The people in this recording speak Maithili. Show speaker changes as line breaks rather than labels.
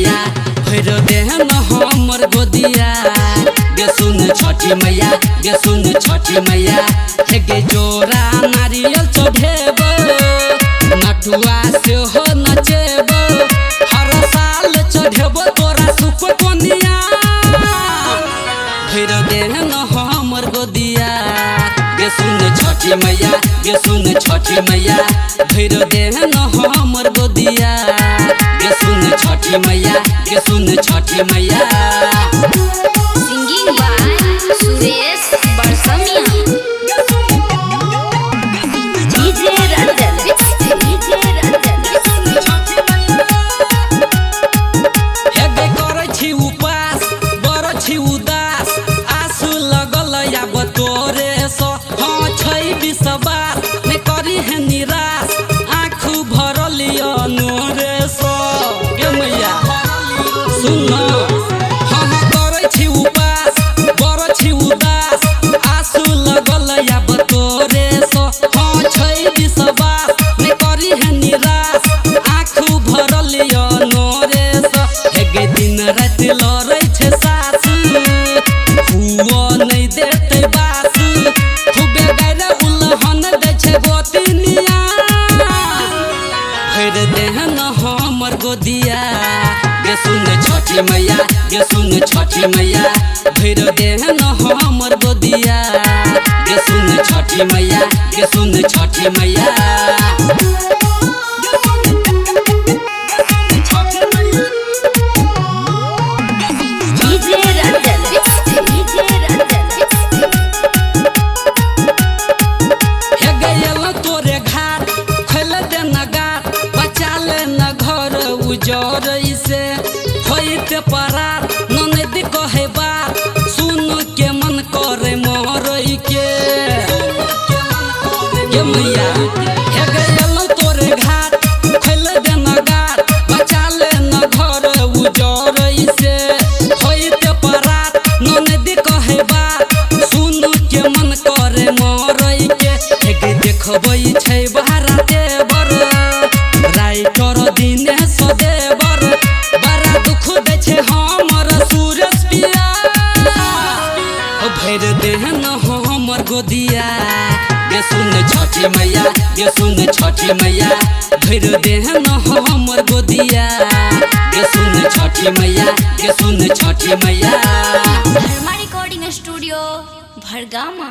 मैया भैर देहन हमर गोदिया गे सुन छठी मैया गे सुन छठी मैया हे गे जोरा नारियल चढ़ेबो नटुआ सेहो नचेबो हर साल चढ़ेबो तोरा सुप कोनिया भैर देहन हमर गोदिया गे सुन छठी मैया गे सुन छठी मैया भैर देहन हमर गोदिया गे सुन छठी मैया गे सुन छठी मैया।
Singing by Suresh Barsamia. DJ Ranjan. DJ Ranjan.
हे गे करै छी उपास बड़ छी उदास आसू लगल आब तोरे सँ हाँ छै विश्वास नहि करी है निराश आँखू भरल यऽ नोरे सँ गे मैया सुन हाँ हाँ करै छी उपास बड़ छी उदास आसू लगल आब तोरे सँ हाँ छै विश्वास नहि करी है निराश आँखू भरल यऽ नोरे सँ हे गे दिन राति लड़ै छै सासु हुओ नहि देतै बासु खूबे गारि उलहन दै छै गोतिनिया भैर देहन हमर गोदिया गे सुन छठी मैया गे सुन छठी मैया भैर देहन हमर गोदिया गे सुन छठी मैया गे सुन छठी मैया।
DJ Ranjan. DJ Ranjan.
हे गयल तोरे घाट खोल दे न गाट बचा ले न घर उजर से होइत परार ननद कहे बात सुन के मन करे मरई के गे मैया हे गयल तोरे घाट खोल दे न गाट बचा ले न घर उजर से होइत परार ननद कहे बात सुन के मन करे मरई के हे गे देखबै छै बहरा देवर राइटर दिनेश देवर बड़ा दुख दै छै हमर सुरेश पिया भैर देहन हमर गोदिया गे सुन छठी मैया गे सुन छठी मैया भैर देहन हमर गोदिया गे सुन छठी मैया गे सुन छठी मैया।
Dharma Recording Studio, Bhargama.